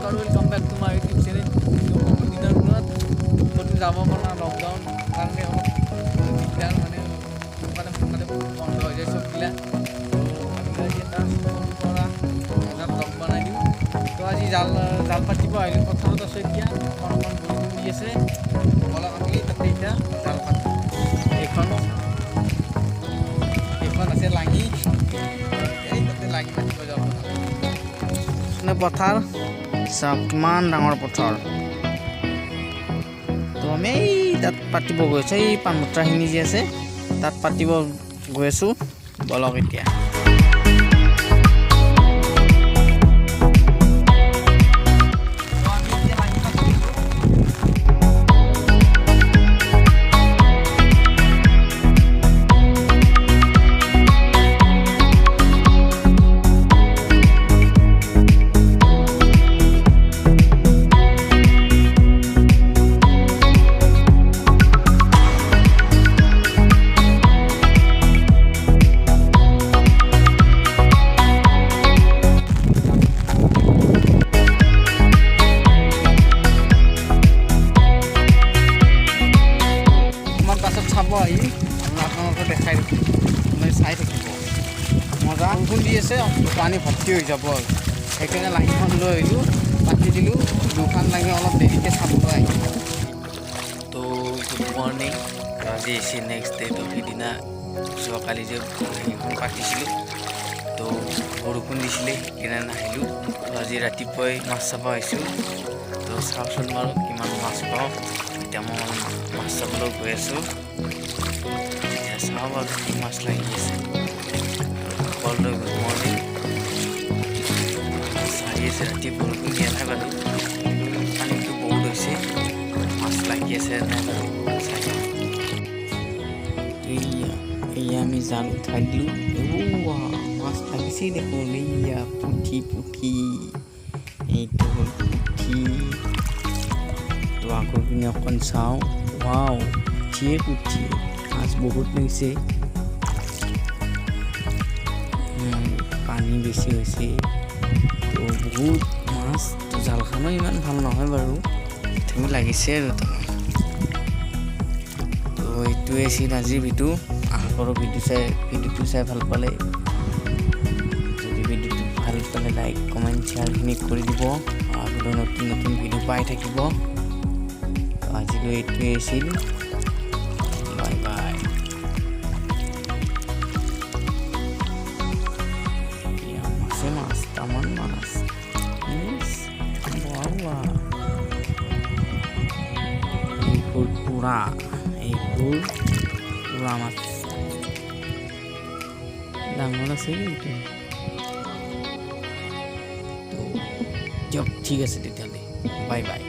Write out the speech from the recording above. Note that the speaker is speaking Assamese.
নমস্কাৰ, welcome back to my YouTube channel. বহুত দিনৰ মূৰত ক'তো যাব পৰা নাই, লকডাউন কাৰণে অলপ দিগদাৰ, মানে সোনকালে সোনকালে বন্ধ হৈ যায় চববিলাক। তো ভাবিলোঁ আজি এটা সৰুৰ পৰা এটা ব্লগ বনাই দিওঁ। তো আজি জাল জাল পাতিব আহিলোঁ, পথাৰত আছোঁ এতিয়া। অকণ অকণ বৰষুণ দি আছে। বলক, আমি তাতে এতিয়া জাল পাতোঁ। এইখন এইখন আছে লাঙি, এই তাতে লাঙি পাতিব যাওঁ। পথাৰ চাওক, কিমান ডাঙৰ পথাৰ। তো আমি এই তাত পাতিব গৈ আছোঁ, এই পাণবুটৰাখিনি যে আছে তাত পাতিব গৈ আছোঁ। বলক এতিয়া। তো আমি এতিয়া লাঙি পাতি আছোঁ। অকণমান পাছত চাব আহি আৰু আপোনালোকক দেখাই দিম, মানে চাই থাকিব মজা। বৰষুণ দি আছে, পানী ভৰ্তি হৈ যাব আৰু সেইকাৰণে লাঙিখন লৈ আহিলোঁ, পাতি দিলোঁ দুখন লাঙি। অলপ দেৰিকৈ চাবলৈ আহিলোঁ। তো গুড মৰ্ণিং, আজি আহিছে নেক্সট ডে। তো সিদিনা যোৱাকালি যে লাঙিখন পাতিছিলোঁ, তো বৰষুণ দিছিলে, সেইকাৰণে নাহিলোঁ। তো আজি ৰাতিপুৱাই মাছ চাব আহিছোঁ। তো চাওঁচোন বাৰু কিমান মাছ পাওঁ। এতিয়া মই মাছ চাবলৈ গৈ আছোঁ। এতিয়া চাওঁ বাৰু কি মাছ লাগি আছে। সকলোলৈ গুড মৰ্ণিং। মাছ আহি আছে। ৰাতি বৰষুণ দিয়া নাই বাৰু, পানীটো বহুত হৈছে। মাছ লাগি আছে নাই বাৰু চাই লওঁ। এইয়া এইয়া আমি জাল উঠাই দিলোঁ। ঔৱা, মাছ লাগিছেই দেখোন। এইয়া পুঠি, পুঠি, এইটো হ'ল পুঠি। তো আগৰ পিনে অকণ চাওঁ। ৱাও, পুঠিয়ে পুঠি, মাছ বহুত লাগিছে। পানী বেছি হৈছে, তো বহুত মাছ। তো জালখনো ইমান ভাল নহয় বাৰু, তথাপি লাগিছে আৰু তাৰমান। তো এইটোৱে আছিল আজিৰ ভিডিঅ'। আশা কৰোঁ ভিডিঅ'টো চাই ভাল পালে। যদি ভিডিঅ'টো ভাল পালে, লাইক, কমেণ্ট, শ্বেয়াৰখিনি কৰি দিব আৰু আগলৈ নতুন নতুন ভিডিঅ' পাই থাকিব। তো আজিলৈ এইটোৱে আছিল। Bye bye. এয়া মাছে মাছ, তামান মাছ। ইছ, বাহ, এইবোৰ পুৰা, এইবোৰ পুৰা মাছ, ডাঙৰ আছে কিন্তু। তো দিয়ক, ঠিক আছে তেতিয়াহ'লে, বাই বাই।